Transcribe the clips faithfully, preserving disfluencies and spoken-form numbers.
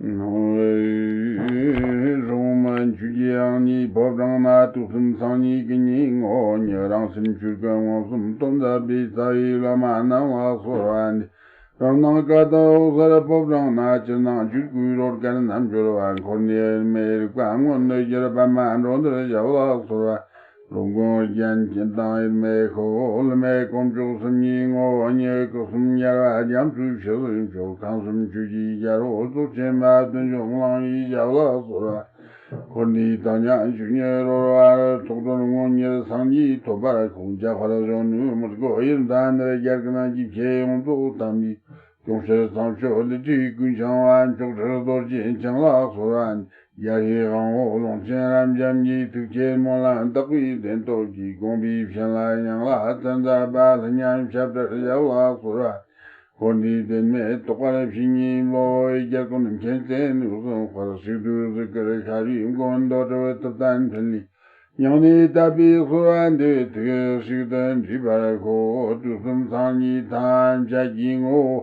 རོང་མ་ཆུ་རྒྱལ་ཡང་ཉིད་ཕོ་བྲང་ན། དུག་གསུམ་སངས་རྒྱས་ཀུན་གྱི་ངོ་བོ་ཉིད། རང་སེམས་ཆོས་སྐུ་མངོན་སུམ་སྟོན་མཛད་པའི། རྩ་བའི་བླ་མ་རྣམས་ལ་གསོལ་བ་འདེབས། རང་སྣང་ཀ་དག་འོད་གསལ་ཕོ་བྲང་ན། ཅིར་སྣང་ཆོས་སྐུའི་རོལ་གར་རྣལ་འབྱོར་པ། འཁོར་འདས་དབྱེར་མེད་རིག་པ་མངོན་དུ་གྱུར། པདྨ་འགྲོ་འདིར་ཞབས་ལ་གསོལ་བ། འགྲོ་མགོན་རྒྱན་ཅན་དང་དབྱེར་མེད་ཁོ་བོ། བསླུ་མེད་དཀོན་མཆོག་གསུམ་གྱི་ངོ་བོ་ཉིད། སྐུ་གསུམ་རྒྱལ་བ་རྒྱ་མཚོའི་ཕྱག་འཚལ་མཆོག་ཁམས་གསུམ་ཆོས་ཀྱི་རྒྱལ་པོ་རྫོགས་ཆེན་པ། བདུད་འཇོམས་གླིང་པའི་ཞབས་ལ་གསོལ་བ། འཁོར་འདས་དག་ཀྱང་ཆོས་ཉིད་རོལ་པར་ཐོགས། དོན་དངོས་ཉིད་སངས་རྒྱས་ཐོབ་པར་ཤོག །འཇམ་དཔལ་གཞོན་ནུའི་མི་བསྐོས་དབྱིངས། ད་ནི་རྒྱལ་ཀུན་གྱི་ཆེ་ཡོངས་རྫོགས་དམ་པའི། སྐྱོང་ཕྱིར་ཚངས་སྤྱོད་ལི་ཁྲིའི་ཀུན་འཆང་བ། མཆོག་སྤྲུལ་རྡོ་རྗེ་འཆང་ལ་གསོལ་བ། རྒྱལ་བའི་དབང་པོ་ཀློང་ཆེན་རབ་འབྱམས་ཀྱི། ཐུགས་བསྐྱེད་སྨོན་ལམ་དག་པའི་བདེན་སྟོབས་ཀྱིས། དགོངས་པའི་བྱིན་རླབས་ཡང་ལ་ཚར་མཛད་པ། ལྷུན་ཉམས་ཞབས་བཀྲར་ཞབས་ལ་གསོལ་བ། འཁོར་འདས་དོན་མེད་རྟོགས་པར་བྱིན་གྱིས་རློབས། རྒྱལ་ཀུན་མཁྱེན་བརྩེ་ནུས་གསུམ་དཔལ། གཅིག་ཏུ་གཟིགས་སྐུར་ཤར་བའི་མགོན། འདོད་སྒྲུབ་ཐུབ་བསྟན་ཕྲིན་ལས། སྙིང་ནས་དད་པས་གསོལ་བ་འདེབས། ཐུགས་ཡིད་གཅིག་ཏུ་འདྲེས་པར་ཤོག །དུས་གསུམ་སངས་རྒྱས་ཐམས་ཅད་ཀྱི་ངོ་བོ།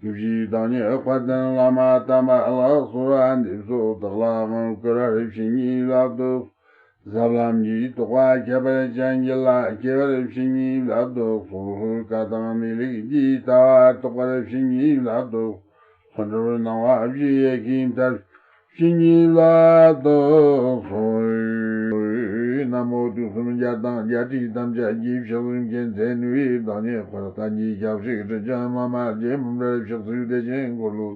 སྐུ་བཞིའི་བདག་ཉིད་དཔལ་ལྡན་བླ་མ་དམ་པ་ལ། གསོལ་བ་འདེབས་སོ། བདག་ལའང་བསྐུར་བར་བྱིན་གྱིས་བརླབ་ཏུ་གསོལ། ཟབ་ལམ་གྱི་རྟོགས་པ་ཁྱད་པར་ཅན་ཡིད་ལ་སྐྱེ་བར་བྱིན་གྱིས་བརླབ་ཏུ་གསོལ། བཀའ་དང་མི་ལུས་ཀྱི་ལྟ་བ་རྟོགས་པར་བྱིན་གྱིས་བརླབ་ཏུ་གསོལ། ལྷུན་གྲུབ་སྣང་བ་བཞི་ཡི་དཀྱིལ་ལྟར། བྱིན་གྱིས་བརླབ་ཏུ་གསོལ། ན་མོ། དུས་གསུམ་རྒྱལ་དང་རྒྱལ་སྲིད་ཐམས་ཅད་ཀྱི། ཕྱག་འཚལ་མཁྱེན་བརྩེ་ནུས་པའི་བདག་ཉིད་དཔལ། བསྟན་གྱི་ཞབས་ཕྱི་སྲིད་ཀྱང་བླ་མ་རྗེ། མུན་པར་ཕྱག་འཚལ་བདེ་ཆེན་འཁོར་ལོ།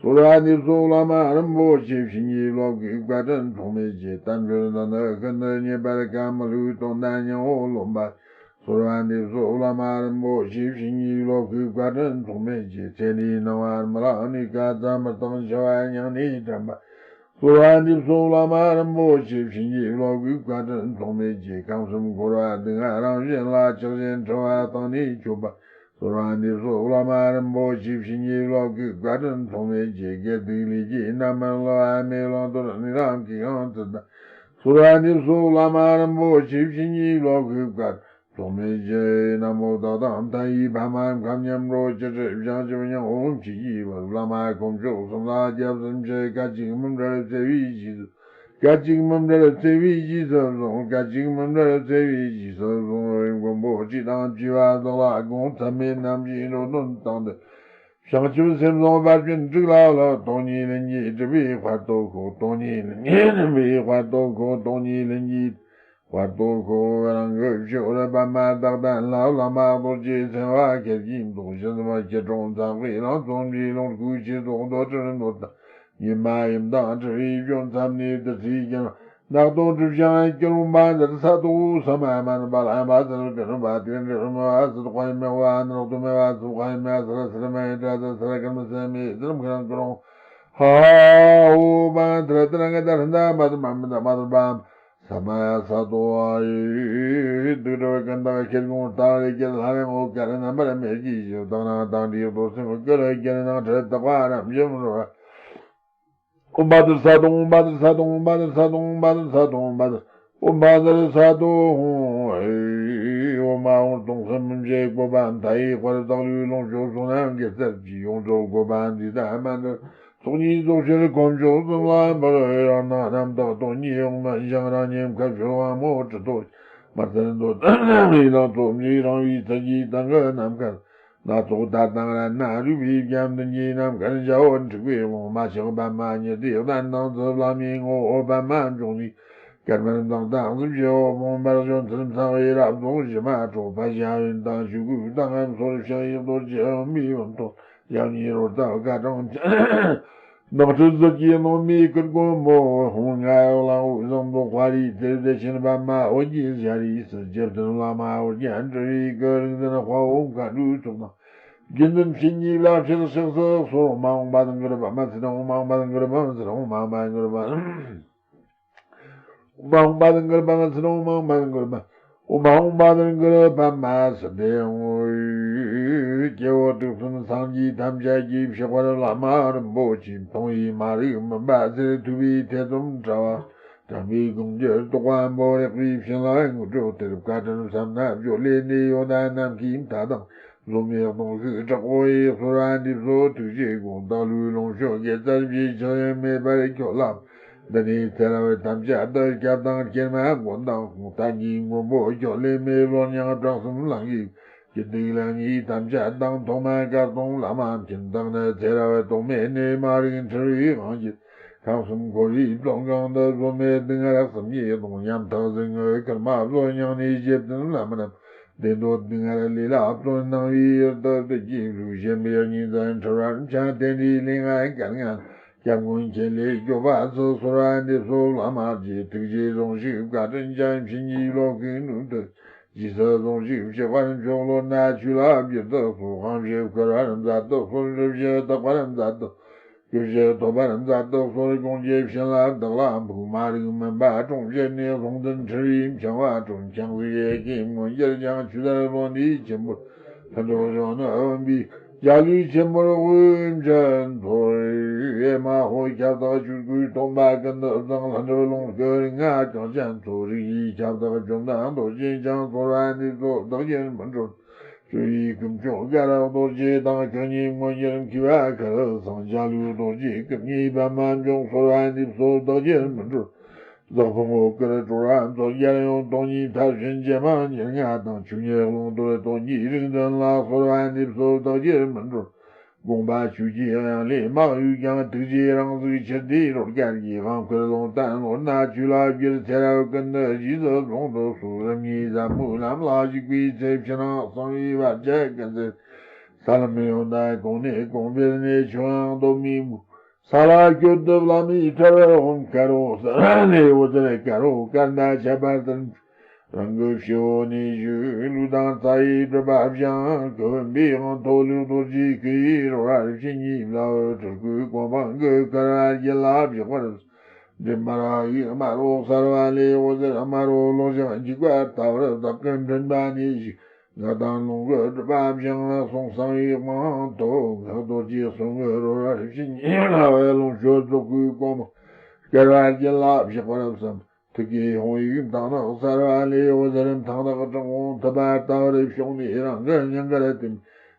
གསོལ་བ་འདེབས་སོ་བླ་མ་རིན་པོ་ཆེ། བྱིན་གྱིས་རློབས་ཀྱི་བཀའ་དྲིན་ཐོགས་མེད་ཀྱིས། བསྟན་འགྲོའི་མདུན་དུ་ཤིན་ཏུ་མཉེས་པར་དཀའ། མི་བསླུ་དོན་དང་སྙིང་པོ་རློམ་པ། གསོལ་བ་འདེབས་སོ་བླ་མ་རིན་པོ་ཆེ། བྱིན་གྱིས་རློབས་ཀྱི་བཀའ་དྲིན་ཐོགས་མེད་ཀྱིས། ཚེ་འདིའི་སྣང་བ་རྨི་ལམ་ནས། བཀའ་སྩལ་མི་གཏོང་འཆི་བ་སྙིང་ནས་དྲན་པ། གསོལ་བ་འདེབས་སོ་བླ་མ་རིན་པོ་ཆེ། བྱིན་གྱིས་རློབས་ཀྱི་བཀའ་དྲིན་ཐོགས་མེད་ཀྱིས། ཁམས་གསུམ་འཁོར་བ་སྡུག་བསྔལ་རང་བཞིན་ལ། ཆགས་ཞེན་འཁྲི་བ་གཏིང་ནས་ཆོད་པ། གསོལ་བ་འདེབས་སོ་བླ་མ་རིན་པོ་ཆེ། བྱིན་གྱིས་རློབས་ཀྱི་བཀའ་དྲིན་ཐོགས་མེད་ཀྱིས། དགེ་སྡིག་ལས་ཀྱི་རྣམ་སྨིན་བསླུ་བ་མེད། བླང་དོར་ནས་རང་གིས་ཡང་ཚུལ་དང་། གསོལ་བ་འདེབས་སོ་བླ་མ་རིན་པོ་ཆེ། བྱིན་གྱིས་རློབས་ཀྱི་བཀའ་དྲིན་ཐོགས་མེད་ཀྱིས། ན་མོ། བདག་དང་མཐའ་ཡས་ཕ་མ་ཁམས་མཉམ་འགྲོ། སྤྱི་སྲིད་བྱང་ཆུབ་སྙིང་པོ་མཆིས་ཀྱི་བར། བླ་མ་དཀོན་མཆོག་གསུམ་ལ་སྐྱབས་སུ་མཆི། སྐད་ཅིག་མི་འབྲལ་བརྩེ་བས་རྗེས་སུ། སྐད་ཅིག་མི་འབྲལ་བརྩེ་བས་རྗེས་སུ་བཟུང་། སྐད་ཅིག་མི་འབྲལ་བརྩེ་བས་རྗེས་སུ་བཟུང་། མགོན་པོ་གཅིག་དང་བཅས་པ་བདག་ལ་དགོངས། མཚམས་མེད་རྣམ་བཞིའི་འགྲོ་དོན་དང་ལྡན། བྱང་ཆུབ་སེམས་བཟང་དཔལ་ཀུན་འགྲིག་ལ་ལྷོད། སྟོང་ཉིད་ལྷུན་གྱིས་གྲུབ་པའི་དཔལ་དུ་ཤོག །སྟོང་ཉིད་ལྷུན་གྱིས་གྲུབ་པའི་དཔལ་དུ་ཤོག །སྟོང་ཉིད་ལྷུན་གྱིས་དཔལ་དུ་ཤོག །རང་གི་ཕྱོགས་རུ་པདྨ་བདག་བསྟན་ལ། བླ་མ་རྡོ་རྗེ་འཆང་བ་ཁྱེད་ཀྱིས་བཟློག །ཞི་འཛུམ་སྐྱིལ་ཀྲུང་ཚངས་པའི་ལྷ། བརྩོན་འགྲུས་ལོངས་སྐུའི་ཆོས་ཚོགས། འདོད་སྤྲིན་རྣོ་དང་ཉི་མ་ཡུམ་དང་འཁྲིལ་བའི་སྐྱོན་མཚམས་ནས་བདུད་རྩིའི་རྒྱུན། ནག་དོང་གྲིབ་བྱང་སྐྱིལ་ཀྲུང་པ་འདིར། ས་དོག་ས་མ་མན་པ་ལྷ་མ་ཟེར། དུད་འགྲོ་མ་དུད་འགྲོ་མ་ཟེར། དཔལ་མེ་བ་ནག་དོང་མེ་བ་ཟེར། དཔལ་མེ་ཟེར་ཟེར་མེ་དྲ་ཟེར་ཟེར། ཀརྨ་ཟེར་མེ་ཟེར། ཀྲུང་ཧ་འོ་པ་དེར་དེར་ང་དར་ཟན་ད་མ་དར་མ་མི་ད་མ་དར་པ། ས་མ་ཡ་ས་དོ་ཨ་ཡི་དུད་འགྲོ་ཀུན་བདག་ཁྱེད་དགོངས་ལྟ་བར་སྐྱེ། ལྷ་རེ་ངོ་དཀར་རྣམ་པར་མེ་གྱིས་བྱུགས། དག་སྣང་དང་འདྲིས་རྡོར་སེམས་ཀུན་ལ་སྐྱེ། ནང་ཁྲོལ་དག་པ་རབ་འབྱམས་རོལ། ཨོཾ་བཛྲ་ས་དོ་ཧཱུྃ། བཛྲ་ས་དོ་ཧཱུྃ། བཛྲ་ས་དོ་ཧཱུྃ། བཛྲ་ས་དོ་ཧཱུྃ། བཛྲ་ས་དོ་ཧཱུྃ། ཨོཾ་ཨཱཿཧཱུྃ་སྟོང་གསུམ་རིན་ཆེན་བཀོད་པ། མཐའ་ཡས་དཔལ་བདག་ལུས་ལོངས་སྤྱོད་བསོད་ནམས་དགེ་རྩ་བཅས། ཡོངས་རྫོགས་བཀོད་པ་འདི་ལྟར་མ་འདྲ། ཚོགས་གཉིས་རྫོགས་ཕྱིར་དཀོན་མཆོག་གསུམ་ལ་འབུལ། རང་སྣང་རྣམ་དག་སྟོང་ཉིད་འོག་མིན་ཞིང་། རང་ཉིད་མཁའ་སྤྱོད་དབང་མོ་ཁྲི་ཐོག་མར་ཐོན་འདོད་དང་ངེས་དང་རྩོམ་གྱིས་རང་བའི་ཚུལ་གྱིས་སྟེང་གི་ནམ་མཁར། སྣ་ཚོགས་དར་དང་རལ་གྲི་རུས་པའི་རྒྱན། མདུན་གྱི་ནམ་མཁར་འཇའ་འོད་འཁྲིགས་པའི་ཀློང་། མ་ཆགས་པདྨ་ཉི་ཟླའི་གདན། སྣང་སྲིད་བླ་མའི་ངོ་བོ་པདྨ་འབྱུང་གནས། སྐར་མར་མདངས་དང་གཟི་བརྗིད་འོད་འབར། བྱོན་ཚུལ་མཚན་དབྱེ་རབ་རྫོགས་ཞི་མ་ཁྲོ། ཕར་ཞབས་གཡོན་དང་ཕྱོགས་ཀུན་དང་ངམ་སོར་ཕྱག་གཡས་རྡོ་རྗེ་འོད་མའི་བུམ་ཐོགས། ཞབས་གཉིས་རོལ་སྟབས་སྐར་གྲངས་ཅན། ནགས་ཁྲོད་ཟིལ་གྱིས་གནོན་པའི་སྐུ་དཀོན་པོ། ཧཱུྃ་ལྔ་གཡོ་ལ་འོད་བཟང་པོ། ཧ་རིའི་རྩེར་བདེ་ཆེན་པདྨ་འོད་ཀྱི་ཞལ་རས་སུ། རྗེ་བཙུན་བླ་མ་འོད་ཀྱིས་སྤྲུལ་པའི་སྐུ། རིག་འཛིན་དཔའ་བོ་མཁའ་འགྲོའི་ཚོགས་དང་། དགེ་འདུན་ཕྱི་ཉིད་ལ་ཕྱག་ཕྱག་འཚལ་ལོ། ཨོཾ་ཨཱཿཧཱུྃ་བཛྲ་གུ་རུ་པདྨ་སིདྡྷི། ཨོཾ་ཨཱཿཧཱུྃ་བཛྲ་གུ་རུ་པདྨ་སིདྡྷི། ཨོཾ་ཨཱཿཧཱུྃ་བཛྲ་གུ་རུ་པདྨ། ཨོཾ་ཨཱཿཧཱུྃ་བཛྲ་གུ་རུ་པདྨ་སིདྡྷི། ཨོཾ་ཨཱཿཧཱུྃ་བཛྲ་གུ་རུ་པ། ཨོཾ་ཨཱཿཧཱུྃ་བཛྲ་གུ་རུ་པདྨ་སིདྡྷི་ཧཱུྃ། སྐྱེ་བོ་དུག་གསུམ་སངས་རྒྱས་ཐམས་ཅད་ཀྱི། གཤེགས་པ་བླ་མ་རིན་པོ་ཆེ། མཐོང་བས་མ་རིག་མུན་པ་སེལ། ཐོས་པས་ཐེ་ཚོམ་བྲལ་བ། དྲན་པས་ཀུན་གྱི་རྟོགས་པ་འབོལ། རེག་པས་བྱིན་རླབས་དངོས་གྲུབ་སྟེར། བཀའ་དྲིན་བསམ་ན་བརྗོད་ལས་འདས། ཡོན་ཏན་ནམ་མཁའི་མཐའ་དང་། འཛུམ་མེད་གདོང་གཟུགས་དྲག་པོ་ཡི། གསོལ་བ་འདེབས་སོ་ཐུགས་རྗེའི་དགོངས། བདག་བློའི་ལོངས་སྤྱོད་དགེ་རྩར་བྱེད། ཆགས་ཡང་མེད་པར་ཁྱོད་ལ། འདི་ནས་ཚེ་རབས་ཐམས་ཅད་དུ། སྐྱབས་དང་སྐྱེལ་མ་མགོན་དང་། བསྟན་གྱི་མགོན་པོ་ཁྱོད་ལས་མེད། གློ་སྙིང་བྲག་གསུམ་ལང་གི། སྐྱིད་སྡུག་ལ་ངེས་ཐམས་ཅད་དང་། ཐོག་མ་སྐལ་སྟོང་བླ་མ་མཁྱེན། བདག་ནི་ཚེ་རབས་ཐོག་མེད་ནས། མ་རིག་འཁྲུལ་བའི་དབང་གིས། ཁམས་གསུམ་འཁོར་བའི་བཙོན་ཁང་དུ། བཟོད་མེད་སྡུག་བསྔལ་སེམས་ཀྱི་གདུང་། ཉམ་ཐག་ཟིལ་གནོན་ཁུར་མ་བཟོད། སྙིང་ནས་རྗེ་བཙུན་བླ་མ་རྣམས། བདེ་འདོད་སྡུག་བསྔལ་ལས་ལ་བརྩོན། སྣང་བའི་ཡུལ་དུ་བདུད་ཀྱི་གཟུགས། ཞེན་པའི་གཉིད་མཛད་འཁྲུལ་བར་འཆའ། དེ་འདྲའི་ལས་ངན་སྐལ་ངན། སྐྱབས་མགོན་ཁྱེད་ལས་སྐྱོབ་པ་སྩོལ། གསོལ་བ་འདེབས་སོ་བླ་མ་རྗེ། ཐུགས་རྗེས་ཟུངས་ཤིག་བཀའ་དྲིན་ཅན། བྱིན་གྱིས་རློབས་ཀྱི་སྣོད་དུ། རྗེས་སུ་ཟུངས་ཤིག་གཤེགས་པར་མཆོག། ལོ་ན་ཆོས་ལ་བསྒྱུར་དུ་གསོལ། དབང་བཞི་བསྐུར་བར་མཛད་དུ་གསོལ། སྒྲུབ་བཞི་བརྟག་པར་མཛད་དུ། བསྐུལ་བཞི་ཐོབ་པར་མཛད་དུ་གསོལ། དགོངས་ཀྱི་བྱིན་རླབས་བདག་ལ་འབུལ། མ་རིག་མུན་པ་དྲོངས་བྱས་ནས། ལུང་བསྟན་འཁྲུལ་བའི་འཆིང་བ་གྲོལ། ཁྱེད་ཀྱི་ཡེ་ཤེས་མངོན་གྱུར་ཀྱང་། ཆོས་དར་ལོ་འདིའི་ཆེན་པོར། ལྷུན་གྲུབ་གཞུང་ནི་བུམ་པའི། འཇའ་ལུས་ཆེན་པོར་དབུས་མཐུན་ཚོར། ཨེ་མ་ཧོ། ཁྱབ་བདག་ཆོས་སྐུའི་སྟོན་པ་ཀུན་ཏུ་བཟང་། ལྷུན་གྲུབ་ལོངས་སྐུ་རིགས་ལྔ་གངས་ཅན་མཚོ། རིགས་བཞིའི་ཁྱབ་བདག་བཅོམ་ལྡན་རྡོ་རྗེ་འཆང་། གསོལ་བ་འདེབས་སོ་བདག་གིར་མི་འགྲོལ། སྤྱོད་པའི་སྐུ་མཆོག་སྐ་རགས་རྡོ་རྗེ་དང་། སྐུ་གཉིས་མངོན་གྱུར་མཁས་པ་ཁ་རུ་སང་། འཇའ་ལུས་རྡོ་རྗེ་སྐུ་གཉིས་པདྨ་འབྱུང་། གསོལ་བ་འདེབས་སོ་བདག་གིར་མི་འགྲོལ། བདག་ཕུང་པོ་བསྐུར་གྲོལ་བ་མཚོ་རྒྱལ་ཡུམ། སྟོང་ཉིད་མཐར་ཕྱིན་ཀྱེ་མ་ཉེར་ལྔ་དང་། ཆོས་ཉིད་ཀློང་རྡོལ་སྟོང་ཉིད་རིགས་མཐུན་ལ། གསོལ་བ་འདེབས་སོ་བདག་གིར་མི་འགྲོལ། དགོངས་པ་ཆོས་ཀྱི་དབྱིངས་ལས་མ་གཡོས་ཀྱང་། ཐུགས་རྗེའི་རང་གཟུགས་ཕྱིར་ལྟའི་རོལ་གར་གྱིས། དབང་བསྐུར་ལུང་བསྟན་ལོ་ན་ཆོས་ལ་བསྒྱུར། ཚེ་རབས་ཀུན་ཏུ་རྗེས་སུ་བཟུང་དུ་གསོལ། རིམ་གཉིས་ཟབ་མོའི་ལམ་ལ་ཞུགས་པའི་ཚེ། ཕྱི་ནང་གསང་བའི་བར་ཆད་ཀུན་སེལ། ས་ལམ་ཡོངས་དག་གོང་ནས་གོང་འཕེལ་ནས། ཆོས་དབྱིངས་སྟོང་པའི་མུ། ས་ལ་སྐྱོད་དུ་བླ་མའི་ཐར་པར་འོང་། དཀར་པོ་ས་ལ་ལས་འོད་ཟེར་དཀར་པོ་སྐར་མདའ་ཁྱབ་པ་ལྟར། རང་གི་སྤྱི་བོ་ནས་ཞུགས། ལུས་དང་རྩ་ཡི་སྒྲིབ་པ་སྦྱངས། སྐུ་བུམ་པའི་དབང་ཐོག་ལུས་རྡོ་རྗེའི་སྐུ་ཡིས་རོལ་བར་བྱིན་གྱིས་བརླབས། སྤྲུལ་སྐུའི་གོ་འཕང་གི་སྐར་བ་རྒྱུད་ལ་བཞག་པར་བསམ། མགྲིན་པར་དབྱུག་དམར་པོ་གསལ་བ་ལས། འོད་ཟེར་དམར་པོ་ལོག་ཅིང་འཇིགས་པ་ལྟ་བུར་བདག་གི་མགྲིན་པ་ནས་ཞུགས། ངག་དང་ལོངས་སྐུ་སྒྲིབ་པ་སྦྱངས། གསུང་གསང་བའི་དབང་ཐོབ། ངག་རྡོ་རྗེ་གསུང་གི་རོལ་པར་བྱིན་གྱིས་བརླབས་པས། ལོངས་སྤྱོད་རྫོགས་སྐུའི་གོ་འཕང་སྐར་བ་རྒྱུད་ལ་བཞག་པར་བསམ། ཐུགས་ཀའི་དབང་ཡིག་མཐིང་ནག་གསལ་བ་ལས། འོད་ཟེར་མཐིང་ནག་དྲག་པོ་ཐིགས་པ་ལྟ་བུར་བྱུང་ནས། རང་གི་སྙིང་གར་ཐིམ།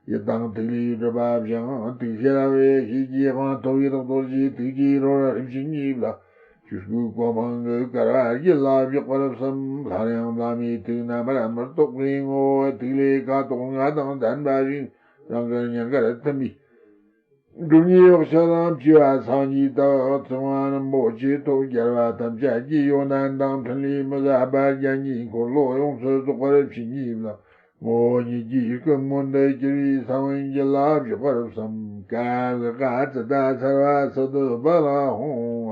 ཡིད་དང་ཐིག་ལེའི་སྒྲིབ་པ་སྦྱངས། ཐུགས་ཤེས་རབ་དབྱེ་ཤེས་ཀྱི་དབང་ཐོབ། ཡེ་དག་རྡོ་རྗེའི་ཐུགས་ཀྱི་རོལ་པར་བྱིན་གྱིས་བརླབས། ཆོས་སྐུའི་གོ་འཕང་གི་སྐར་བ་རྒྱུད་ལ་བཞག་པར་བསམ། སླར་ཡང་བླ་མའི་ཐུགས་རྣམ་པར་མི་རྟོག་པའི་ངོ་བོ། ཐིག་ལེ་ཁ་དོག་ལྔ་དང་ལྡན་པ་ཞིག་རང་གི་སྙིང་གར་ཐིམ་པས། སྒྲུབ་གཉིས་གཡོག་ཕྱག་དང་བཅས་པ་སངས་རྒྱས་དག། ཚིག་དབང་རིན་པོ་ཆེ་ཐོབ། རྒྱལ་བ་ཐམས་ཅད་ཀྱི་ཡོན་ཏན་དང་། ཕྲིན་ལས་མི་ཟད་པ་བརྒྱ་རྙེད། འཁོར་ལོ་ཡོངས་སུ་རྫོགས་པར་བྱིན་གྱིས་བརླབས། ངོ་བོ་ཉིད་ཀྱི་སྐུ་མངོན་དུ་གྱུར་པའི་ས་བོན་རྒྱུད་ལ་བཞག་པར་བསམ། ཀ་བ་ག་ཙི་ཏ་སརྦ་སིདྡྷི་ཕ་ལ་ཧཱུྃ།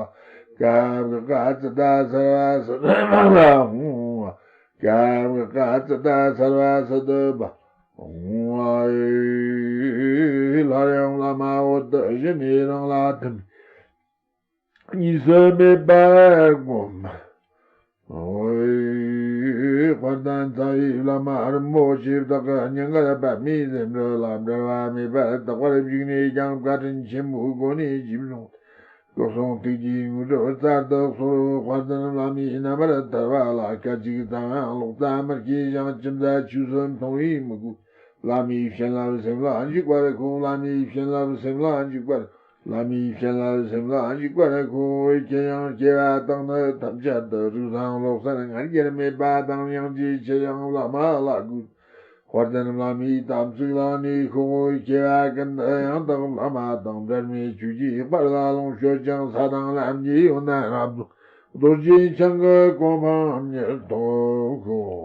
ཀ་བ་ག་ཙི་ཏ་སརྦ་སིདྡྷི་ཕ་ལ་ཧཱུྃ། ཀ་བ་ག་ཙི་ཏ་སརྦ་སིདྡྷི་ཕ། ཧཱུྃ། སླར་ཡང་བླ་མ་འོད་དུ་ཞུ་ནས་རང་ལ་ཐིམ། གཉིས་སུ་མེད་པར་བསྒོམ། ཨོ། དཔལ་ལྡན་རྩ་བའི་བླ་མ་རིན་པོ་ཆེ་བདག་གི་སྙིང་གར་པདྨའི་ཟེའུ་འབྲུ་ལ་འབྲལ་བ་མེད་པར་དག་པར་བཞུགས་ནས་ཀྱང་བཀའ་དྲིན་ཆེན་པོའི་སྒོ་ནས་རྗེས་བཟུང་སྟེ། སྐུ་གསུང་ཐུགས་ཀྱི་དངོས་གྲུབ་སྩལ་དུ་གསོལ། དཔལ་ལྡན་བླ་མའི་རྣམ་པར་ཐར་པ་ལ་སྐད་ཅིག་ཙམ་ཡང་ལོག་ལྟ་མི་སྐྱེ་ཞིང་། ཅི་མཛད་ཆོས་སུ་མཐོང་བས་མི་གོས། བླ་མའི་བྱིན་རླབས་སེམས་ལ་འཇུག་པར་ཤོག། བླ་མའི་བྱིན་རླབས་སེམས་ལ་འཇུག་པར། བླ་མའི་བྱིན་རླབས་སེམས་ལ་འཇུག་པར་ཤོག། ཁྱེད་ཡང་སྐྱེ་བ་དག་ནི་ཐམས་ཅད་དུ། རིགས་བཟང་བློ་གསལ་ང་རྒྱལ་མེད་པ་དང་། སྙིང་རྗེ་ཆེ་ཞིང་བླ་མ་ལ་གུས། དཔལ་ལྡན་བླ་མའི་དམ་ཚིག་བླངས་ནས་ཤོག། སྐྱེ་བ་ཀུན་ཏུ་ཡང་དག་བླ་མ་དང་། འབྲལ་མེད་ཆོས་ཀྱི་དཔལ་ལ་ལོངས་སྤྱོད་ཅིང་། ས་དང་ལམ་གྱི་ཡང་ན་རབ་རྫོགས། རྡོ་རྗེ་འཆང་གི་གོ་འཕང་མྱུར་ཐོབ་ཤོག།